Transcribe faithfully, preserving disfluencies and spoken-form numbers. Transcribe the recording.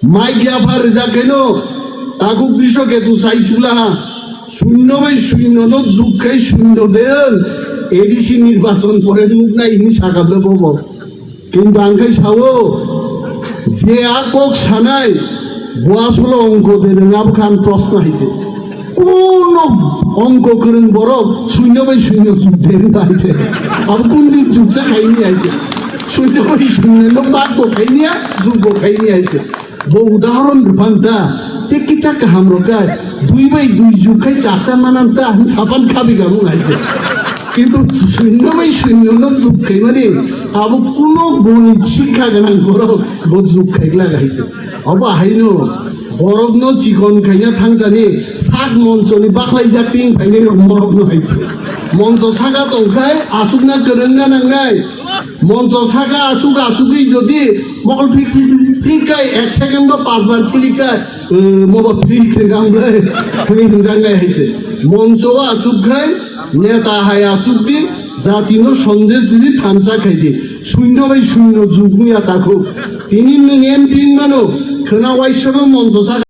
Mike yapha rijak khaino takhuk Brisho Ketu sai sibla ha. Shunno bai shunno no jug khai shunno den. A D C nirbachon pore nuknai hini sakabla bobo. Kintu ang khai sao, je a kok sanai, bo asolo ongko de nang abo khan proshno hai se. Kuno ongko kwrwng borok shunno bai shunno jug den hai se. Abo kun din jug se khaini hai se. Shunno bai shunno no bak bo khaini ya, jug bo khaini hai se. Bo udahoron rwphang ta, tei kisa kaham rok kha, dui bai dui jug khai charta manan ta, hwn sapan khabi gamung hai se. Kintu shunno bai shunno no jug khaimani, abo kuno boni sikha gwnang borok bo jug khai glak hai se. Obo haino borokno chikon khaina thangtani sak monchoni baklaijak ting phainai rok morokno hai se. Moncho saka tongkhai aswkna kwrwngna nangnai. Moncho saka aswk aswkwi jodi mokol phik phik phik phik khai ek second o pas bar phlik khai, eh, mobo phlik se gam bai hwnwi hwnjaknai hai se. Moncho o aswk khai neta hai aswk di jatino sondesh rwi thansa khai di. Shunno bai shunno jug wngya takhuk. Tini nwng M P wngmano khwna waisa bo moncho saka